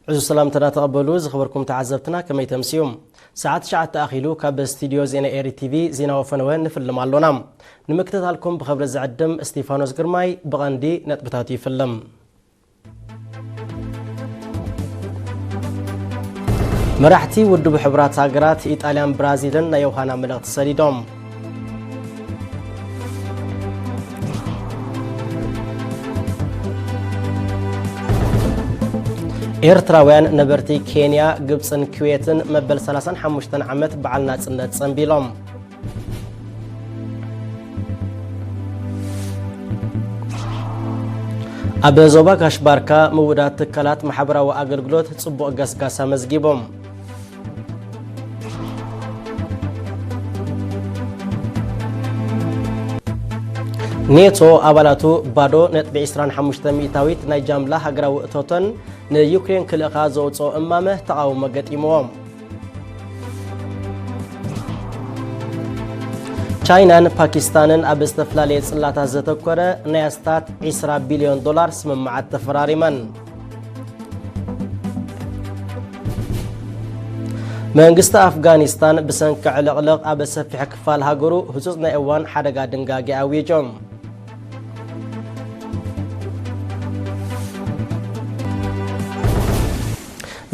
ዕዙዝ ሰላምትና ተቐበሉ ዝኸበርኩም ተዓዘብትና፣ ከመይ ተምስዩ? ሰዓት ትሽዓተ ኣኺሉ ካብ ስቱድዮ ዜና ኤሪ ቲቪ ዜና ወፈነወ ንፍልም ኣሎና። ንምክትታልኩም ብኸብሪ ዝዕድም እስቲፋኖስ ግርማይ። ብቐንዲ ነጥብታቱ ይፍልም። መራሕቲ ውድብ ሕቡራት ሃገራት፣ ኢጣልያን ብራዚልን ናይ ዮሃና መልእኽቲ ሰዲዶም። ኤርትራውያን ነበርቲ ኬንያ፣ ግብጽን ኩዌትን መበል ሰላሳን ሓሙሽተን ዓመት በዓል ናጽነት ጸንቢሎም። ኣብ ዞባ ጋሽ ባርካ ምውዳት ትካላት ማሕበራዊ ኣገልግሎት ጽቡቕ ገስጋስ ኣመዝጊቦም። ኔቶ ኣባላቱ ባዶ ነጥቢ ዕስራን ሓሙሽተ ሚእታዊት ናይ ጃምላ ሃገራዊ እቶተን ንዩክሬን ክልእኻ ዘውፅኦ እማመ ተቓውሞ ገጢምዎም። ቻይናን ፓኪስታንን ኣብ ዝተፈላለየ ጽላታት ዘተኮረ ናይ ኣስታት ዕስራ ቢልዮን ዶላር ስምምዓት ተፈራሪመን። መንግስቲ ኣፍጋኒስታን ብሰንኪ ዕልቕልቕ ኣብ ሰፊሕ ክፋል ሃገሩ ህጹጽ ናይ እዋን ሓደጋ ድንጋጌ ኣዊጆም።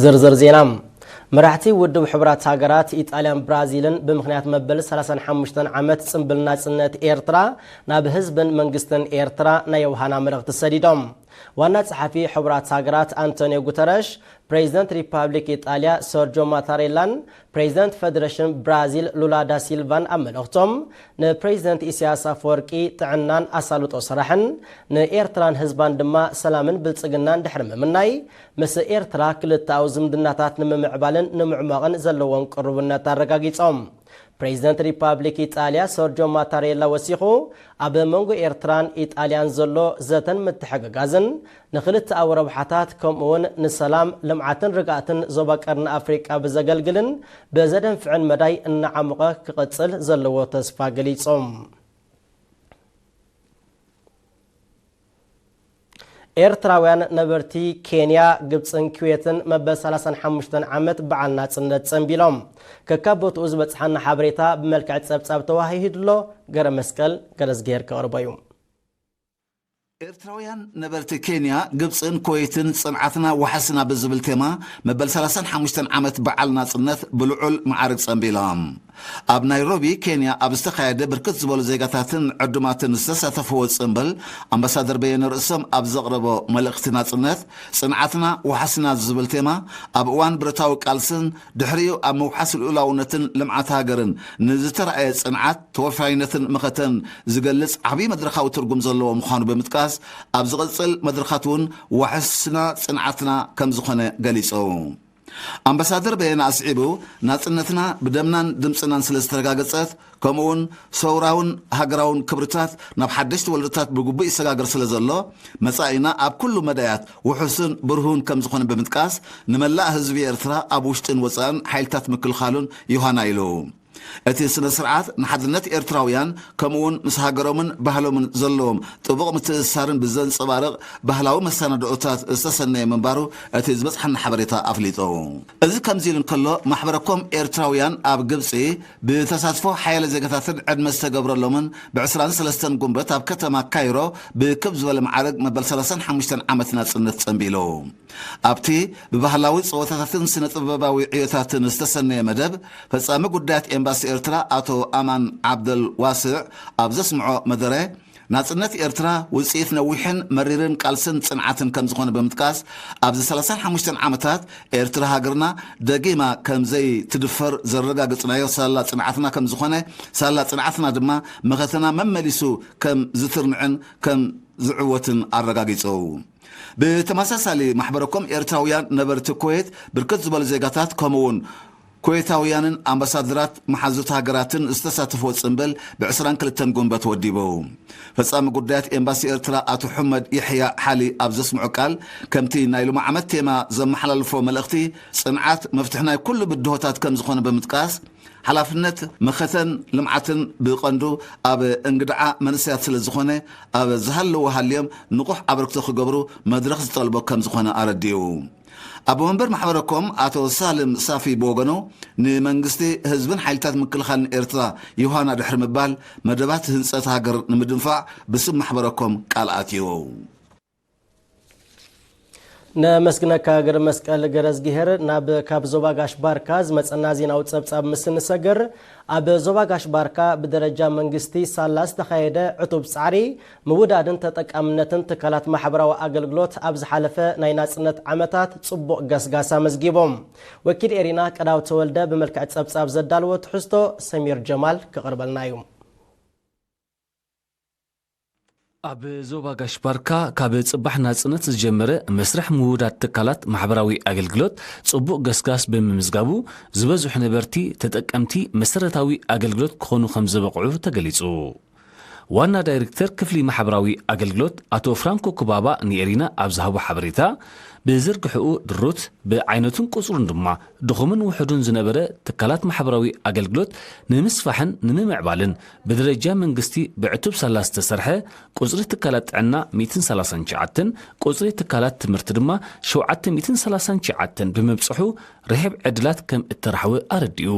ዝርዝር ዜና። መራሕቲ ውድብ ሕቡራት ሃገራት፣ ኢጣልያን ብራዚልን ብምኽንያት መበል ሰላሳን ሓሙሽተን ዓመት ጽምብል ናጽነት ኤርትራ ናብ ህዝብን መንግስትን ኤርትራ ናይ ዮሃና መልእኽቲ ሰዲዶም። ዋና ጸሓፊ ሕቡራት ሃገራት ኣንቶኒዮ ጉተረሽ፣ ፕሬዚደንት ሪፓብሊክ ኢጣልያ ሰርጆ ማታሬላን ፕሬዚደንት ፈደረሽን ብራዚል ሉላ ዳ ሲልቫን ኣብ መልእኽቶም፣ ንፕሬዚደንት ኢሳያስ ኣፈወርቂ ጥዕናን ኣሳልጦ ስራሕን፣ ንኤርትራን ህዝባን ድማ ሰላምን ብልጽግናን ድሕሪ ምምናይ፣ ምስ ኤርትራ ክልተኣዊ ዝምድናታት ንምምዕባልን ንምዕሟቕን ዘለዎም ቅርቡነት ኣረጋጊጾም። ፕሬዚደንት ሪፓብሊክ ኢጣልያ ሰርጆ ማታሬላ ወሲኹ፣ ኣብ መንጎ ኤርትራን ኢጣልያን ዘሎ ዘተን ምትሕግጋዝን ንኽልተኣዊ ረብሓታት፣ ከምኡ'ውን ንሰላም፣ ልምዓትን ርግኣትን ዞባ ቀርኒ ኣፍሪቃ ብዘገልግልን ብዘደንፍዕን መዳይ እናዓሞቐ ክቕጽል ዘለዎ ተስፋ ገሊጾም። ኤርትራውያን ነበርቲ ኬንያ፣ ግብጽን ኩዌትን መበል ሰላሳን ሓሙሽተን ዓመት በዓል ናጽነት ጸንቢሎም። ከካብ ቦትኡ ዝበጽሓና ሓበሬታ ብመልክዕ ጸብጻብ ተዋሂሂዱ ኣሎ። ገረ መስቀል ገረዝግሄር ከቕርቦ እዩ። ኤርትራውያን ነበርቲ ኬንያ፣ ግብጽን ኩዌትን ጽንዓትና ዋሕስና ብዝብል ቴማ መበል ሰላሳን ሓሙሽተን ዓመት በዓል ናጽነት ብልዑል መዓርግ ጸንቢሎም። ኣብ ናይሮቢ ኬንያ ኣብ ዝተኻየደ ብርክት ዝበሉ ዜጋታትን ዕዱማትን ዝተሳተፍዎ ጽምብል፣ ኣምባሳደር በየነ ርእሶም ኣብ ዘቕረቦ መልእኽቲ ናጽነት፣ ጽንዓትና ዋሕስና ዝብል ቴማ ኣብ እዋን ብረታዊ ቃልስን ድሕሪኡ ኣብ ምውሓስ ልኡላውነትን ልምዓት ሃገርን ንዝተረኣየ ጽንዓት፣ ተወፋይነትን መኸተን ዝገልጽ ዓብዪ መድረኻዊ ትርጉም ዘለዎ ምዃኑ ብምጥቃስ፣ ኣብ ዝቕጽል መድረኻት እውን ዋሕስና ጽንዓትና ከም ዝኾነ ገሊጹ። ኣምባሳደር በየነ ኣስዒቡ፣ ናጽነትና ብደምናን ድምጽናን ስለ ዝተረጋገጸት፣ ከምኡውን ሰውራውን ሃገራውን ክብርታት ናብ ሓደሽቲ ወለዶታት ብግቡእ ይሰጋገር ስለ ዘሎ፣ መጻኢና ኣብ ኩሉ መዳያት ውሑስን ብርሁን ከም ዝኾነ ብምጥቃስ፣ ንመላእ ህዝቢ ኤርትራ ኣብ ውሽጥን ወጻእን ሓይልታት ምክልኻሉን ዮሃና ኢሉ። እቲ ስነ ስርዓት ንሓድነት ኤርትራውያን ከምኡውን ምስ ሃገሮምን ባህሎምን ዘለዎም ጥቡቕ ምትእስሳርን ብዘንጸባርቕ ባህላዊ መሰናድኦታት ዝተሰነየ ምንባሩ እቲ ዝበጽሓና ሓበሬታ ኣፍሊጡ። እዚ ከምዚ ኢሉ እንከሎ፣ ማሕበረ ኮም ኤርትራውያን ኣብ ግብጺ ብተሳትፎ ሓያለ ዜጋታትን ዕድመ ዝተገብረሎምን ብዕስራን ሰለስተን ጉንበት ኣብ ከተማ ካይሮ ብክብ ዝበለ መዓርግ መበል ሰላሳን ሓሙሽተን ዓመት ናጽነት ጸንቢሉ። ኣብቲ ብባህላዊ ጸወታታትን ስነ ጥበባዊ ዕዮታትን ዝተሰነየ መደብ፣ ፈጻሚ ጉዳያት ኤምባሲ ኤርትራ ኣቶ ኣማን ዓብደል ዋስዕ ኣብ ዘስምዖ መደረ፣ ናጽነት ኤርትራ ውጽኢት ነዊሕን መሪርን ቃልስን ጽንዓትን ከም ዝኾነ ብምጥቃስ፣ ኣብዚ ሰላሳን ሓሙሽተን ዓመታት ኤርትራ ሃገርና ደጊማ ከም ዘይትድፈር ዘረጋገጽናዮ ሳላ ጽንዓትና ከም ዝኾነ፣ ሳላ ጽንዓትና ድማ መኸተና መመሊሱ ከም ዝትርንዕን ከም ዝዕወትን ኣረጋጊጹ። ብተመሳሳሊ፣ ማሕበረ ኮም ኤርትራውያን ነበርቲ ኩዌት፣ ብርክት ዝበሉ ዜጋታት፣ ከምኡውን ኩዌታውያንን ኣምባሳደራት መሓዙት ሃገራትን ዝተሳተፍዎ ጽምብል ብዕስራን ክልተን ጉንበት ወዲቡ። ፈጻሚ ጉዳያት ኤምባሲ ኤርትራ ኣቶ ሑመድ የሕያ ሓሊ ኣብ ዘስምዖ ቃል፣ ከምቲ ናይ ሎሚ ዓመት ቴማ ዘመሓላልፎ መልእኽቲ፣ ጽንዓት መፍትሒ ናይ ኩሉ ብድሆታት ከም ዝኾነ ብምጥቃስ፣ ሓላፍነት መኸተን ልምዓትን ብቐንዱ ኣብ እንግድዓ መንእሰያት ስለ ዝኾነ፣ ኣብ ዝሃለዎ ሃልዮም ንቑሕ ኣበርክቶ ክገብሩ መድረኽ ዝጠልቦ ከም ዝኾነ ኣረዲኡ። ኣቦ መንበር ማሕበረ ኮም ኣቶ ሳልም ሳፊ ብወገኑ፣ ንመንግስቲ፣ ህዝብን ሓይልታት ምክልኻልን ኤርትራ ዮሃና ድሕሪ ምባል፣ መደባት ህንጸት ሃገር ንምድንፋዕ ብስም ማሕበረ ኮም ቃል ኣትዩ። ነመስግነካ ገረ መስቀል ገረዝግሄር። ናብ ካብ ዞባ ጋሽ ባርካ ዝመጸና ዜናዊ ጸብጻብ ምስ ንሰገር፣ ኣብ ዞባ ጋሽ ባርካ ብደረጃ መንግስቲ ሳላ ዝተኻየደ ዕቱብ ጻዕሪ ምውዳድን ተጠቃምነትን ትካላት ማሕበራዊ ኣገልግሎት ኣብ ዝሓለፈ ናይ ናጽነት ዓመታት ጽቡቕ ገስጋስ ኣመዝጊቦም። ወኪል ኤሪና ቀዳው ተወልደ ብመልክዕ ጸብጻብ ዘዳልዎ ትሕዝቶ ሰሚር ጀማል ክቕርበልና እዩ። ኣብ ዞባ ጋሽ ባርካ ካብ ጽባሕ ናጽነት ዝጀመረ መስርሕ ምውዳድ ትካላት ማሕበራዊ ኣገልግሎት ጽቡቕ ገስጋስ ብምምዝጋቡ፣ ዝበዝሑ ነበርቲ ተጠቀምቲ መሰረታዊ ኣገልግሎት ክኾኑ ከም ዝበቕዑ ተገሊጹ። ዋና ዳይሬክተር ክፍሊ ማሕበራዊ ኣገልግሎት ኣቶ ፍራንኮ ኩባባ ንኤሪና ኣብ ዝሃቦ ሓበሬታ፣ ብዝርግሕኡ ድሩት፣ ብዓይነቱን ቁጽሩን ድማ ድኹምን ውሑዱን ዝነበረ ትካላት ማሕበራዊ ኣገልግሎት ንምስፋሕን ንምምዕባልን ብደረጃ መንግስቲ ብዕቱብ ሳላ ዝተሰርሐ፣ ቁጽሪ ትካላት ጥዕና ሚእትን ሰላሳን ትሽዓተን፣ ቁጽሪ ትካላት ትምህርቲ ድማ ሸውዓተ ሚእትን ሰላሳን ትሽዓተን ብምብጽሑ፣ ርሕብ ዕድላት ከም እተራሕወ ኣረዲኡ።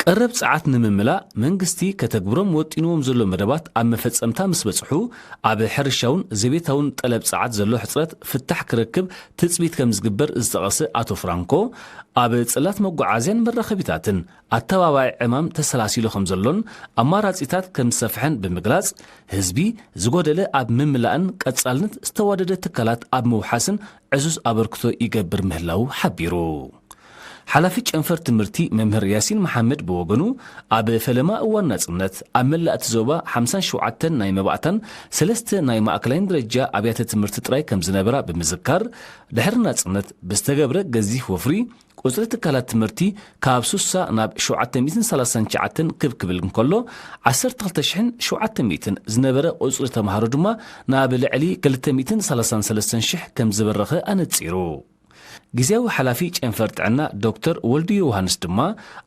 ቀረብ ጸዓት ንምምላእ መንግስቲ ከተግብሮም ወጢንዎም ዘሎ መደባት ኣብ መፈጸምታ ምስ በጽሑ፣ ኣብ ሕርሻውን ዘቤታውን ጠለብ ጸዓት ዘሎ ሕጽረት ፍታሕ ክረክብ ትጽቢት ከም ዝግበር ዝጠቐሰ ኣቶ ፍራንኮ፣ ኣብ ጽላት መጓዓዝያን መራኸቢታትን ኣተባባዒ ዕማም ተሰላሲሉ ከም ዘሎን ኣማራጺታት ከም ዝሰፍሐን ብምግላጽ፣ ህዝቢ ዝጎደለ ኣብ ምምላእን ቀጻልነት ዝተዋደደ ትካላት ኣብ ምውሓስን ዕዙዝ ኣበርክቶ ይገብር ምህላዉ ሓቢሩ። ሓላፊ ጨንፈር ትምህርቲ መምህር ያሲን መሓመድ ብወገኑ፣ ኣብ ፈለማ እዋን ናጽነት ኣብ መላእ እቲ ዞባ ሓምሳን ሸውዓተን ናይ መባእታን ሰለስተ ናይ ማእከላይን ደረጃ ኣብያተ ትምህርቲ ጥራይ ከም ዝነበራ ብምዝካር፣ ድሕሪ ናጽነት ብዝተገብረ ገዚፍ ወፍሪ፣ ቁጽሪ ትካላት ትምህርቲ ካብ ሱሳ ናብ ሸውዓተ ሚእትን ሰላሳን ትሽዓተን ክብ ክብል እንከሎ፣ ዓሰርተ ክልተ ሽሕን ሸውዓተ ሚእትን ዝነበረ ቁጽሪ ተምሃሮ ድማ ናብ ልዕሊ ክልተ ሚእትን ሰላሳን ሰለስተን ሽሕ ከም ዝበረኸ ኣነጺሩ። ግዝያዊ ሓላፊ ጨንፈር ጥዕና ዶክተር ወልዱ ዮውሃንስ ድማ፣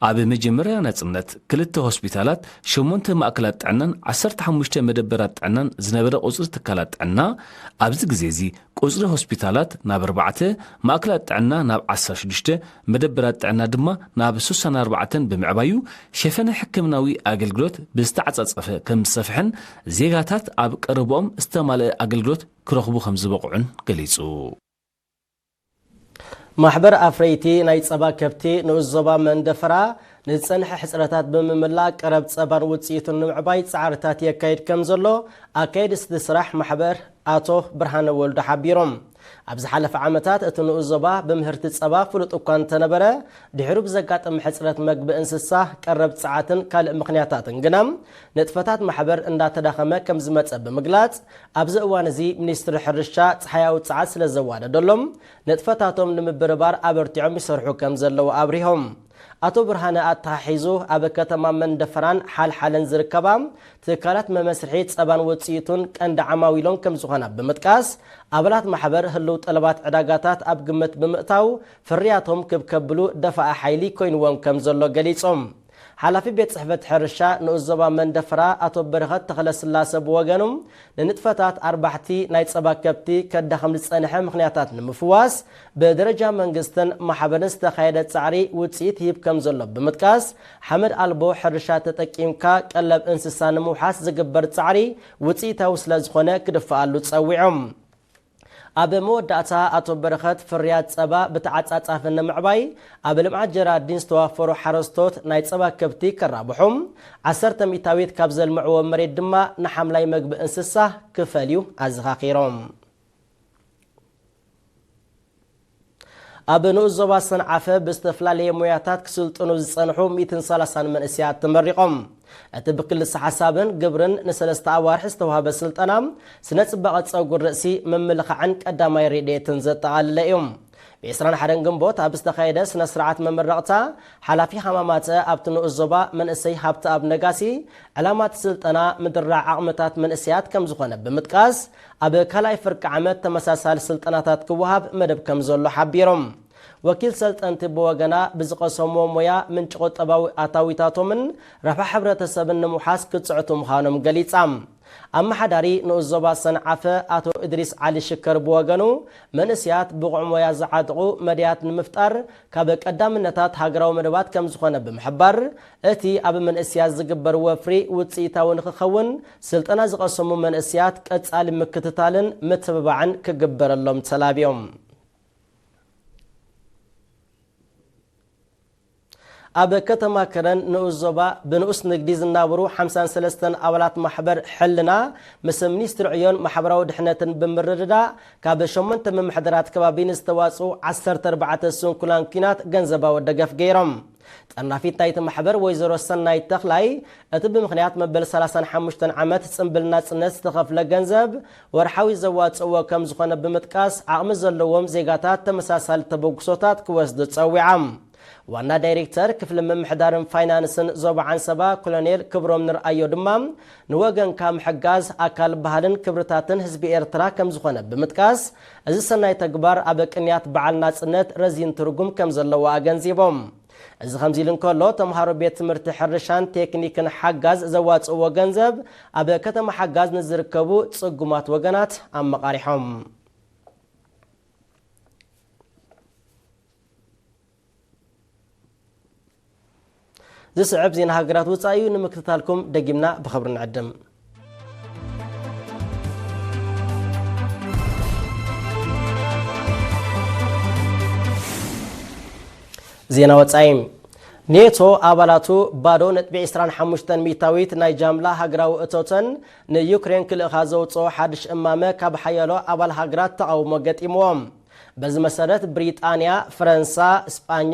ኣብ መጀመርያ ናጽነት ክልተ ሆስፒታላት፣ ሸሞንተ ማእከላት ጥዕናን ዓሰርተ ሓሙሽተ መደበራት ጥዕናን ዝነበረ ቁጽሪ ትካላት ጥዕና፣ ኣብዚ ግዜ እዚ ቁጽሪ ሆስፒታላት ናብ ኣርባዕተ፣ ማእከላት ጥዕና ናብ ዓሰርተ ሽዱሽተ፣ መደበራት ጥዕና ድማ ናብ ሱሳን ኣርባዕተን ብምዕባዩ፣ ሸፈነ ሕክምናዊ ኣገልግሎት ብዝተዓጻጸፈ ከም ዝሰፍሐን ዜጋታት ኣብ ቀረብኦም ዝተማልአ ኣገልግሎት ክረኽቡ ከም ዝበቕዑን ገሊጹ። ማሕበር ኣፍረይቲ ናይ ጸባ ከብቲ ንኡስ ዞባ መንደፈራ ንዝጸንሐ ሕጽረታት ብምምላእ ቀረብ ጸባን ውጽኢቱን ንምዕባይ ጻዕርታት የካይድ ከም ዘሎ ኣካየድቲ ስራሕ ማሕበር ኣቶ ብርሃነ ወልዱ ሓቢሮም። ኣብ ዝሓለፈ ዓመታት እቲ ንኡስ ዞባ ብምህርቲ ጸባ ፍሉጥ እኳ እንተነበረ፣ ድሕሩ ብዘጋጠመ ሕጽረት መግቢ እንስሳ፣ ቀረብ ጸዓትን ካልእ ምኽንያታትን ግና ንጥፈታት ማሕበር እንዳተዳኸመ ከም ዝመጸ ብምግላጽ፣ ኣብዚ እዋን እዚ ሚኒስትሪ ሕርሻ ጸሓያዊ ጸዓት ስለ ዘዋደደሎም፣ ንጥፈታቶም ንምብርባር ኣበርቲዖም ይሰርሑ ከም ዘለዉ ኣብሪሆም። ኣቶ ብርሃነ ኣተሓሒዙ፣ ኣብ ከተማ መንደፈራን ሓልሓልን ዝርከባ ትካላት መመስርሒ ጸባን ውጽኢቱን ቀንዲ ዓማዊሎም ከም ዝኾና ብምጥቃስ፣ ኣባላት ማሕበር ህልው ጠለባት ዕዳጋታት ኣብ ግምት ብምእታው፣ ፍርያቶም ክብ ከብሉ ደፋኢ ሓይሊ ኮይንዎም ከም ዘሎ ገሊጾም። ሓላፊ ቤት ጽሕፈት ሕርሻ ንኡስ ዞባ መንደፈራ ኣቶ በረኸት ተኽለስላሰ ብወገኑ፣ ንንጥፈታት ኣርባሕቲ ናይ ጸባ ከብቲ ከዳኽም ዝጸንሐ ምኽንያታት ንምፍዋስ፣ ብደረጃ መንግስትን ማሕበርን ዝተኻየደ ጻዕሪ ውጽኢት ይህብ ከም ዘሎ ብምጥቃስ፣ ሓመድ ኣልቦ ሕርሻ ተጠቂምካ ቀለብ እንስሳ ንምውሓስ ዝግበር ጻዕሪ ውጽኢታዊ ስለ ዝኾነ ክድፍኣሉ ጸዊዖም። ኣብ መወዳእታ ኣቶ በረኸት፣ ፍርያት ጸባ ብተዓጻጻፊ ንምዕባይ፣ ኣብ ልምዓት ጀራዲን ዝተዋፈሩ ሓረስቶት ናይ ጸባ ከብቲ ከራብሑ፣ ዓሰርተ ሚእታዊት ካብ ዘልምዕዎ መሬት ድማ ንሓምላይ መግቢ እንስሳ ክፈልዩ ኣዘኻኺሮም። ኣብ ንኡስ ዞባ ሰንዓፈ ብዝተፈላለየ ሞያታት ክስልጥኑ ዝጸንሑ ሚእትን ሰላሳን መንእሰያት ተመሪቖም። እቲ ብክልሰ ሓሳብን ግብርን ንሰለስተ ኣዋርሕ ዝተዋህበ ስልጠና፣ ስነ ጽባቐ ጸጉሪ ርእሲ፣ ምምልኻዕን ቀዳማይ ረድኤትን ዘጠቓለለ እዩ። ብዒስራን ሓደን ግንቦት ኣብ ዝተኻየደ ስነ ስርዓት መመረቕታ፣ ሓላፊ ሃማማተ ኣብቲ ንኡስ ዞባ መንእሰይ ሃብተኣብ ነጋሲ፣ ዕላማ እቲ ስልጠና ምድራዕ ዓቕምታት መንእሰያት ከም ዝኾነ ብምጥቃስ፣ ኣብ ካልኣይ ፍርቂ ዓመት ተመሳሳሊ ስልጠናታት ክወሃብ መደብ ከም ዘሎ ሓቢሮም። ወኪል ሰልጠንቲ ብወገና፣ ብዝቐሰምዎ ሞያ ምንጪ ቁጠባዊ ኣታዊታቶምን ረብሓ ሕብረተሰብን ንምውሓስ ክጽዕቱ ምዃኖም ገሊጻ። ኣመሓዳሪ ንኡስ ዞባ ሰንዓፈ ኣቶ እድሪስ ዓሊ ሽከር ብወገኑ፣ መንእስያት ብቑዕ ሞያ ዝዓጥቑ መድያት ንምፍጣር ካብ ቀዳምነታት ሃገራዊ መደባት ከም ዝኾነ ብምሕባር፣ እቲ ኣብ መንእስያት ዝግበር ወፍሪ ውፅኢታዊ ንክኸውን ስልጠና ዝቐሰሙ መንእስያት ቀጻሊ ምክትታልን ምትብባዕን ክግበረሎም ተላብዮም። ኣብ ከተማ ከረን ንኡስ ዞባ ብንኡስ ንግዲ ዝናብሩ ሓምሳን ሰለስተን ኣባላት ማሕበር ሕልና ምስ ሚኒስትሪ ዕዮን ማሕበራዊ ድሕነትን ብምርድዳእ ካብ ሸሞንተ ምምሕዳራት ከባቢ ንዝተዋፅኡ ዓሰርተ ኣርባዕተ ስንኩላን ኲናት ገንዘባዊ ደገፍ ገይሮም። ጠርናፊት ናይቲ ማሕበር ወይዘሮ ሰናይት ተኽላይ እቲ ብምኽንያት መበል ሰላሳን ሓሙሽተን ዓመት ጽምብል ናጽነት ዝተኸፍለ ገንዘብ ወርሓዊ ዘዋጽእዎ ከም ዝኾነ ብምጥቃስ ዓቕሚ ዘለዎም ዜጋታት ተመሳሳሊ ተበግሶታት ክወስዱ ጸዊዓ። ዋና ዳይሬክተር ክፍሊ ምምሕዳርን ፋይናንስን ዞባ ዓንሰባ ኮሎኔል ክብሮም ንርኣዮ ድማ ንወገንካ ምሕጋዝ ኣካል ባህልን ክብርታትን ህዝቢ ኤርትራ ከም ዝኾነ ብምጥቃስ እዚ ሰናይ ተግባር ኣብ ቅንያት በዓል ናጽነት ረዚን ትርጉም ከም ዘለዎ ኣገንዚቦም። እዚ ከምዚ ኢሉ እንከሎ ተምሃሮ ቤት ትምህርቲ ሕርሻን ቴክኒክን ሓጋዝ ዘዋጽእዎ ገንዘብ ኣብ ከተማ ሓጋዝ ንዝርከቡ ጽጉማት ወገናት ኣመቓሪሖም። ዝስዕብ ዜና ሃገራት ውጻኢ እዩ። ንምክትታልኩም ደጊምና ብኽብሪ ንዕድም። ዜና ወጻኢ። ኔቶ ኣባላቱ ባዶ ነጥቢ ዕስራን ሓሙሽተን ሚእታዊት ናይ ጃምላ ሃገራዊ እቶተን ንዩክሬን ክልእኻ ዘውፅኦ ሓድሽ እማመ ካብ ሓያሎ ኣባል ሃገራት ተቓውሞ ገጢምዎም። በዚ መሰረት ብሪጣንያ፣ ፈረንሳ፣ ስጳኛ፣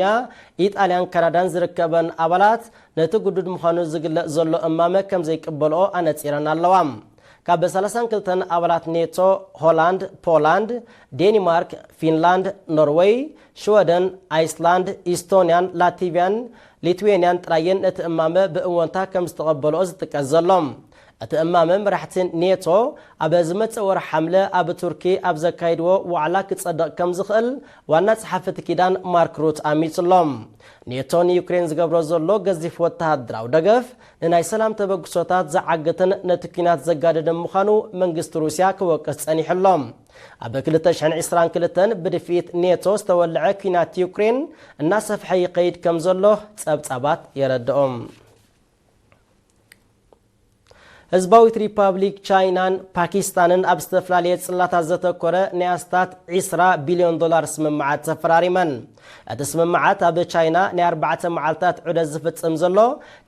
ኢጣልያን ካናዳን ዝርከበን ኣባላት ነቲ ግዱድ ምዃኑ ዝግለጽ ዘሎ እማመ ከም ዘይቅበልኦ ኣነጺረን ኣለዋ። ካብ ሰላሳን ክልተን ኣባላት ኔቶ ሆላንድ፣ ፖላንድ፣ ዴኒማርክ፣ ፊንላንድ፣ ኖርወይ፣ ሽወደን፣ ኣይስላንድ፣ ኢስቶንያን ላቲቪያን ሊትዌንያን ጥራየን ነቲ እማመ ብእወንታ ከም ዝተቐበልኦ ዝጥቀስ ዘሎ። እቲ እማመ መራሕቲ ኔቶ ኣብ ዝመጽእ ወርሒ ሓምለ ኣብ ቱርኪ ኣብ ዘካይድዎ ዋዕላ ክጸድቕ ከም ዝኽእል ዋና ጸሓፊ እቲ ኪዳን ማርክ ሩት ኣሚጹ ኣሎ። ኔቶ ንዩክሬን ዝገብሮ ዘሎ ገዚፍ ወተሃደራዊ ደገፍ ንናይ ሰላም ተበግሶታት ዝዓግትን ነቲ ኲናት ዘጋድድን ምዃኑ መንግስቲ ሩስያ ክወቅስ ጸኒሑ ኣሎ። ኣብ ክልተ ሽሕን ዕስራን ክልተን ብድፍኢት ኔቶ ዝተወልዐ ኲናት ዩክሬን እናሰፍሐ ይኸይድ ከም ዘሎ ጸብጻባት የረድኦም። ህዝባዊት ሪፓብሊክ ቻይናን ፓኪስታንን ኣብ ዝተፈላለየ ጽላታት ዘተኮረ ናይ ኣስታት ዕስራ ቢልዮን ዶላር ስምምዓት ተፈራሪመን። እቲ ስምምዓት ኣብ ቻይና ናይ ኣርባዕተ መዓልታት ዑደት ዝፍጽም ዘሎ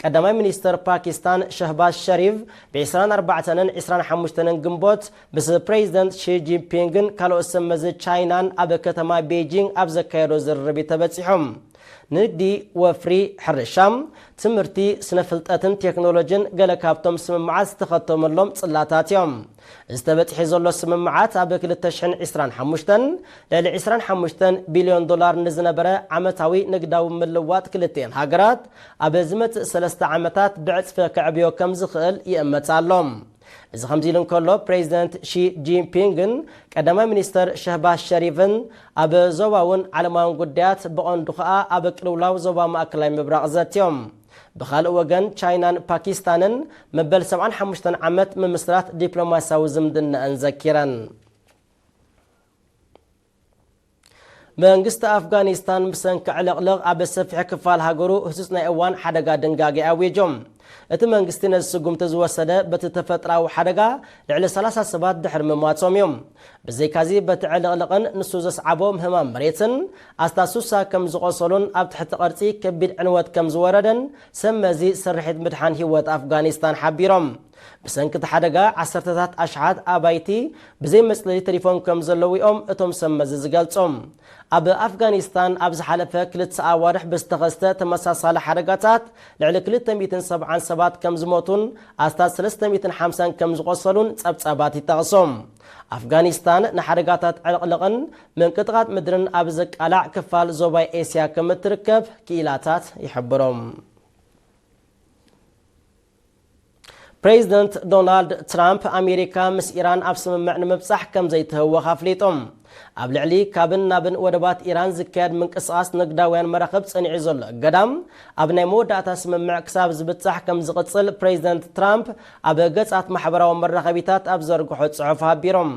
ቀዳማይ ሚኒስተር ፓኪስታን ሸህባዝ ሸሪፍ ብ ዕስራን ኣርባዕተን ዕስራን ሓሙሽተን ግንቦት ምስ ፕሬዚደንት ሺ ጂንፒንግን ካልኦት ሰብ መዚ ቻይናን ኣብ ከተማ ቤጂንግ ኣብ ዘካየዶ ዝርርብ እዩ ተበጺሖም። ንግዲ፣ ወፍሪ፣ ሕርሻ፣ ትምህርቲ፣ ስነ ፍልጠትን ቴክኖሎጂን ገለ ካብቶም ስምምዓት ዝተኸተመሎም ጽላታት እዮም። ዝተበጽሐ ዘሎ ስምምዓት ኣብ ክልተ ሽሕን ዕስራን ሓሙሽተን ልዕሊ ዕስራን ሓሙሽተን ቢልዮን ዶላር ንዝነበረ ዓመታዊ ንግዳዊ ምልዋጥ ክልቲኤን ሃገራት ኣብ ዝመጽእ ሰለስተ ዓመታት ብዕጽፊ ከዕብዮ ከም ዝኽእል ይእመት ኣሎ። እዚ ከምዚ ኢሉ እንከሎ ፕሬዚደንት ሺ ጂንፒንግን ቀዳማይ ሚኒስተር ሸህባዝ ሸሪፍን ኣብ ዞባውን ዓለማውን ጉዳያት ብቐንዱ ከኣ ኣብ ቅልውላው ዞባ ማእከላይ ምብራቕ ዘትዮም። ብኻልእ ወገን ቻይናን ፓኪስታንን መበል ሰብዓን ሓሙሽተን ዓመት ምምስራት ዲፕሎማስያዊ ዝምድናኣን ዘኪረን። መንግስቲ ኣፍጋኒስታን ብሰንኪ ዕልቕልቕ ኣብ ሰፊሕ ክፋል ሃገሩ ህጹጽ ናይ እዋን ሓደጋ ድንጋጌ ኣዊጁ። እቲ መንግስቲ ነዚ ስጉምቲ ዝወሰደ በቲ ተፈጥራዊ ሓደጋ ልዕሊ ሰላሳ ሰባት ድሕሪ ምሟቶም እዩ። ብዘይካዚ በቲ ዕልቕልቕን ንሱ ዘስዓቦ ምህማም መሬትን ኣስታት ሱሳ ከም ዝቖሰሉን ኣብ ትሕቲ ቅርጺ ከቢድ ዕንወት ከም ዝወረደን ሰብ መዚ ስርሒት ምድሓን ህይወት ኣፍጋኒስታን ሓቢሮም። ብሰንኪ እቲ ሓደጋ ዓሰርተታት ኣሽሓት ኣባይቲ ብዘይ መጽለሊ ተሪፎም ከም ዘለዉ እዮም እቶም ሰብ መዚ ዝገልጹ። ኣብ ኣፍጋኒስታን ኣብ ዝሓለፈ ክልተ ኣዋርሕ ብዝተኸስተ ተመሳሳሊ ሓደጋታት ልዕሊ ክልተ ሚእትን ሰብዓን ሰባት ከም ዝሞቱን ኣስታት ሰለስተ ሚእትን ሓምሳን ከም ዝቖሰሉን ጸብጻባት ይጠቕሱ። ኣፍጋኒስታን ንሓደጋታት ዕልቕልቕን ምንቅጥቓጥ ምድርን ኣብ ዘቃላዕ ክፋል ዞባ ኤስያ ከም እትርከብ ክኢላታት ይሕብሩ። ፕሬዚደንት ዶናልድ ትራምፕ ኣሜሪካ ምስ ኢራን ኣብ ስምምዕ ንምብጻሕ ከም ዘይትህወኽ ኣፍሊጡ። ኣብ ልዕሊ ካብን ናብን ወደባት ኢራን ዝካየድ ምንቅስቓስ ንግዳውያን መራኽብ ጸኒዑ ዘሎ እገዳ፣ ኣብ ናይ መወዳእታ ስምምዕ ክሳብ ዝብጻሕ ከም ዝቕጽል ፕሬዚደንት ትራምፕ ኣብ ገጻት ማሕበራዊ መራኸቢታት ኣብ ዘርግሖ ጽሑፍ ሓቢሮም።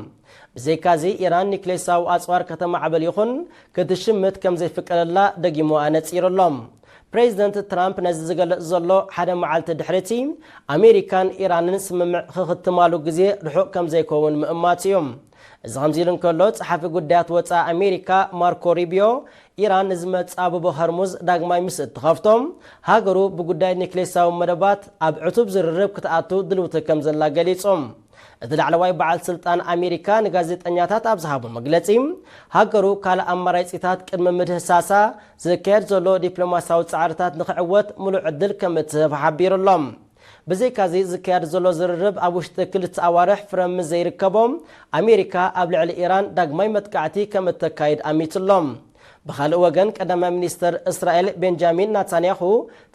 ብዘይካዚ፣ ኢራን ኒክሌሳዊ ኣጽዋር ከተማዕብል ይኹን ክትሽምት ከም ዘይፍቀደላ ደጊሙ ኣነጺሩ ኣሎ። ፕሬዚደንት ትራምፕ ነዚ ዝገልጽ ዘሎ ሓደ መዓልቲ ድሕሪቲ ኣሜሪካን ኢራንን ስምምዕ ክኽትማሉ ግዜ ርሑቕ ከም ዘይከውን ምእማት እዩ። እዚ ከምዚ ኢሉ እንከሎ፣ ጸሓፊ ጉዳያት ወጻኢ ኣሜሪካ ማርኮ ሪቢዮ፣ ኢራን ንዝመጽእ ኣበቦ ሆርሙዝ ዳግማይ ምስ እትኸፍቶ፣ ሃገሩ ብጉዳይ ኒክሌሳዊ መደባት ኣብ ዕቱብ ዝርርብ ክትኣቱ ድልውቲ ከም ዘላ ገሊጹ። እቲ ላዕለዋይ በዓል ስልጣን ኣሜሪካ ንጋዜጠኛታት ኣብ ዝሃቦ መግለጺ፣ ሃገሩ ካልእ ኣማራጺታት ቅድሚ ምህሳሳ ዝካየድ ዘሎ ዲፕሎማስያዊ ጻዕርታት ንኽዕወት ምሉእ ዕድል ከም እትህብ ሓቢሩ ኣሎ። ብዘይካዚ፣ ዝካየድ ዘሎ ዝርርብ ኣብ ውሽጢ ክልተ ኣዋርሕ ፍረ ምስ ዘይርከቦ፣ ኣሜሪካ ኣብ ልዕሊ ኢራን ዳግማይ መጥቃዕቲ ከም እተካይድ ኣሚቱ ኣሎ። ብኻልእ ወገን፣ ቀዳማይ ሚኒስተር እስራኤል ቤንጃሚን ናታንያሁ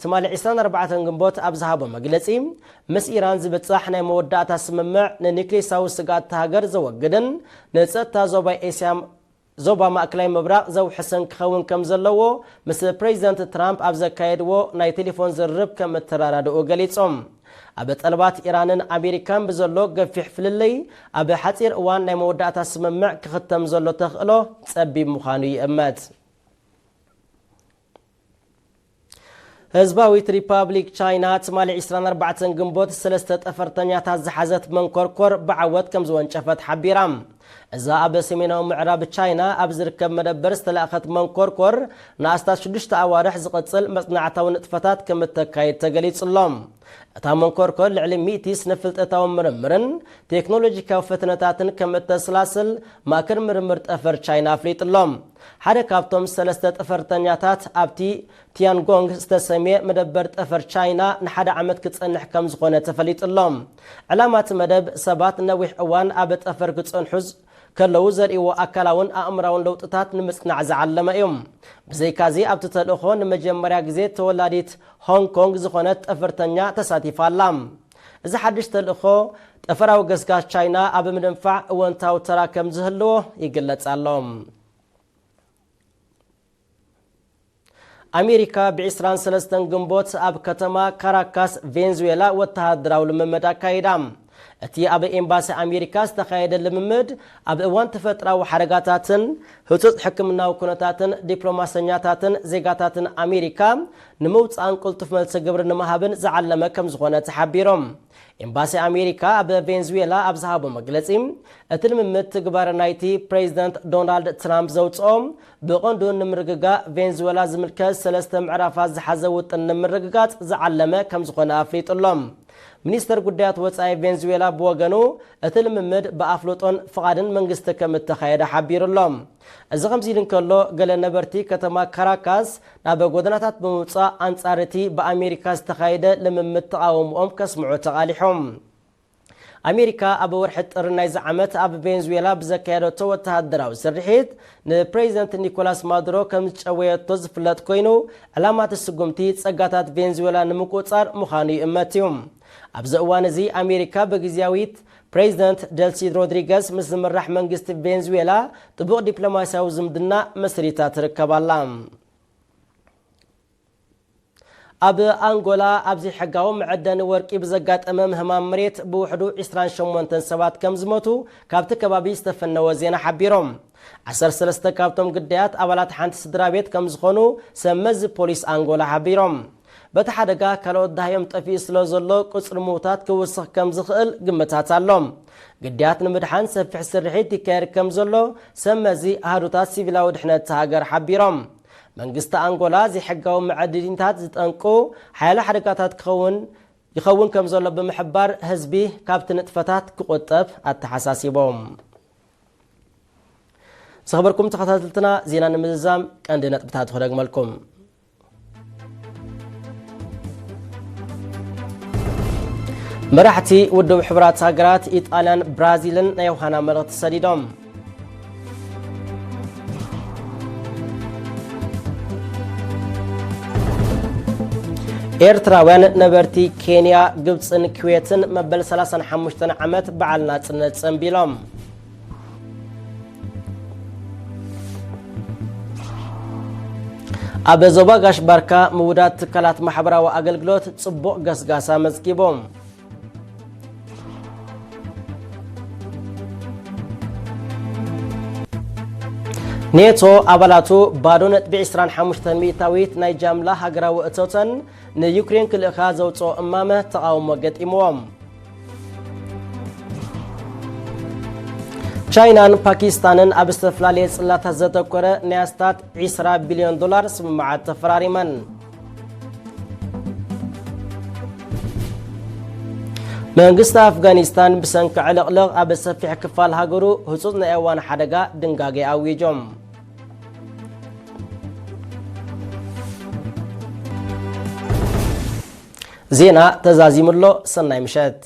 ትማሊ ዕስራን ኣርባዕተን ግንቦት ኣብ ዝሃቦ መግለጺ፣ ምስ ኢራን ዝብጻሕ ናይ መወዳእታ ስምምዕ ንኒክሌሳዊ ስግኣት እታ ሃገር ዘወግድን ንጸጥታ ዞባ ኤስያ፣ ዞባ ማእከላይ ምብራቕ ዘውሕስን ክኸውን ከም ዘለዎ ምስ ፕሬዚደንት ትራምፕ ኣብ ዘካየድዎ ናይ ቴሌፎን ዝርርብ ከም እተረዳድኡ ገሊጾም። ኣብ ጠለባት ኢራንን ኣሜሪካን ብዘሎ ገፊሕ ፍልልይ፣ ኣብ ሓጺር እዋን ናይ መወዳእታ ስምምዕ ክኽተም ዘሎ ተኽእሎ ጸቢብ ምዃኑ ይእመት። ህዝባዊት ሪፓብሊክ ቻይና ትማሊ ዕስራን ኣርባዕተን ግንቦት ሰለስተ ጠፈርተኛታት ዝሓዘት መንኮርኮር ብዓወት ከም ዝወንጨፈት ሓቢራ። እዛ ኣብ ሰሜናዊ ምዕራብ ቻይና ኣብ ዝርከብ መደበር ዝተላእኸት መንኮርኮር ንኣስታት ሽዱሽተ ኣዋርሕ ዝቕጽል መጽናዕታዊ ንጥፈታት ከም እተካይድ ተገሊጹ ኣሎ። እታ መንኮርኮር ልዕሊ ሚእቲ ስነ-ፍልጠታዊ ምርምርን ቴክኖሎጂካዊ ፈተነታትን ከም እተስላስል ማእከል ምርምር ጠፈር ቻይና ኣፍሊጡ ኣሎ። ሓደ ካብቶም ሰለስተ ጠፈርተኛታት ኣብቲ ቲያንጎንግ ዝተሰምየ መደበር ጠፈር ቻይና ንሓደ ዓመት ክጸንሕ ከም ዝኾነ ተፈሊጡ ኣሎ። ዕላማ እቲ መደብ ሰባት ነዊሕ እዋን ኣብ ጠፈር ክጸንሑ ዝ-፣ ከለዉ ዘርእይዎ ኣካላውን ኣእምራውን ለውጥታት ንምጽናዕ ዝዓለመ እዩ። ብዘይካዚ ኣብቲ ተልእኾ ንመጀመርያ ግዜ ተወላዲት ሆንግ ኮንግ ዝኾነት ጠፈርተኛ ተሳቲፋ ኣላ። እዚ ሓድሽ ተልእኾ ጠፈራዊ ገስጋስ ቻይና ኣብ ምድንፋዕ እወንታዊ ተራ ከም ዝህልዎ ይግለጽ ኣሎ። ኣሜሪካ ብ ዕስራን ሰለስተን ግንቦት ኣብ ከተማ ካራካስ ቬንዙዌላ ወተሃደራዊ ልምምድ ኣካይዳ። እቲ ኣብ ኤምባሲ ኣሜሪካ ዝተኻየደ ልምምድ ኣብ እዋን ተፈጥራዊ ሓደጋታትን ህጹጽ ሕክምናዊ ኩነታትን ዲፕሎማሰኛታትን ዜጋታትን ኣሜሪካ ንምውጻእን ቅልጡፍ መልሲ ግብሪ ንምሃብን ዝዓለመ ከም ዝኾነ ተሓቢሮም። ኤምባሲ ኣሜሪካ ኣብ ቬንዙዌላ ኣብ ዝሃቦ መግለጺ፣ እቲ ልምምድ ትግባረ ናይቲ ፕሬዚደንት ዶናልድ ትራምፕ ዘውጽኦ ብቐንዱ ንምርግጋእ ቬንዙዌላ ዝምልከት ሰለስተ ምዕራፋት ዝሓዘ ውጥን ንምርግጋጽ ዝዓለመ ከም ዝኾነ ኣፍሊጡ ኣሎ። ሚኒስተር ጉዳያት ወጻኢ ቬንዙዌላ ብወገኑ፣ እቲ ልምምድ ብኣፍልጦን ፍቓድን መንግስቲ ከም እተኻየደ ሓቢሩ ኣሎ። እዚ ከምዚ ኢሉ እንከሎ፣ ገለ ነበርቲ ከተማ ካራካስ ናብ ጎደናታት ብምውጻእ ኣንጻር እቲ ብኣሜሪካ ዝተኻየደ ልምምድ ተቓውሞኦም ከስምዑ ተቓሊሖም። ኣሜሪካ ኣብ ወርሒ ጥሪ ናይዚ ዓመት ኣብ ቬንዙዌላ ብዘካየደቶ ወተሃደራዊ ስርሒት ንፕሬዚደንት ኒኮላስ ማዱሮ ከም ዝጨወየቶ ዝፍለጥ ኮይኑ፣ ዕላማ እቲ ስጉምቲ ጸጋታት ቬንዙዌላ ንምቁጽጻር ምዃኑ ይእመት እዩ። ኣብዚ እዋን እዚ ኣሜሪካ ብግዝያዊት ፕሬዚደንት ደልሲ ሮድሪገስ ምስ ዝምራሕ መንግስቲ ቬንዙዌላ ጥቡቕ ዲፕሎማስያዊ ዝምድና መስሪታ ትርከብ ኣላ። ኣብ ኣንጎላ ኣብ ዘይሕጋዊ መዐደኒ ወርቂ ብዘጋጠመ ምህማም መሬት ብውሕዱ ዕስራን ሸሞንተን ሰባት ከም ዝሞቱ ካብቲ ከባቢ ዝተፈነወ ዜና ሓቢሮም። ዓሰርተ ሰለስተ ካብቶም ግዳያት ኣባላት ሓንቲ ስድራ ቤት ከም ዝኾኑ ሰብ መዚ ፖሊስ ኣንጎላ ሓቢሮም። በቲ ሓደጋ ካልኦት ደሃዮም ጠፊኡ ስለ ዘሎ ቁጽሪ ምዉታት ክውስኽ ከም ዝኽእል ግምታት ኣሎ። ግዳያት ንምድሓን ሰፊሕ ስርሒት ይካየድ ከም ዘሎ ሰብ መዚ ኣሃዱታት ሲቪላዊ ድሕነት እታ ሃገር ሓቢሮም። መንግስቲ ኣንጎላ ዘይሕጋዊ መዐድኒታት ዝጠንቁ ሓያሎ ሓደጋታት ክኸውን ይኸውን ከም ዘሎ ብምሕባር ህዝቢ ካብቲ ንጥፈታት ክቑጠብ ኣተሓሳሲቦም። ዝኸበርኩም ተኸታተልትና፣ ዜና ንምዝዛም ቀንዲ ነጥብታት ክደግመልኩም። መራሕቲ ውድብ ሕቡራት ሃገራት፣ ኢጣልያን ብራዚልን ናይ ዮሃና መልእኽቲ ሰዲዶም። ኤርትራውያን ነበርቲ ኬንያ፣ ግብጽን ኩዌትን መበል ሰላሳን ሓሙሽተን ዓመት በዓል ናጽነት ጸንቢሎም። ኣብ ዞባ ጋሽ ባርካ ምውዳድ ትካላት ማሕበራዊ ኣገልግሎት ጽቡቕ ገስጋስ ኣመዝጊቦም። ኔቶ ኣባላቱ ባዶ ነጥቢ ዕስራን ሓሙሽተን ሚእታዊት ናይ ጃምላ ሃገራዊ እቶተን ንዩክሬን ክልእኻ ዘውፅኦ እማመ ተቓውሞ ገጢምዎም። ቻይናን ፓኪስታንን ኣብ ዝተፈላለየ ጽላታት ዘተኮረ ናይ ኣስታት ዕስራ ቢልዮን ዶላር ስምምዓት ተፈራሪመን። መንግስቲ ኣፍጋኒስታን ብሰንኪ ዕልቕልቕ ኣብ ሰፊሕ ክፋል ሃገሩ ህጹጽ ናይ እዋን ሓደጋ ድንጋጌ ኣዊጆም። ዜና ተዛዚሙ ኣሎ። ሰናይ ምሸት።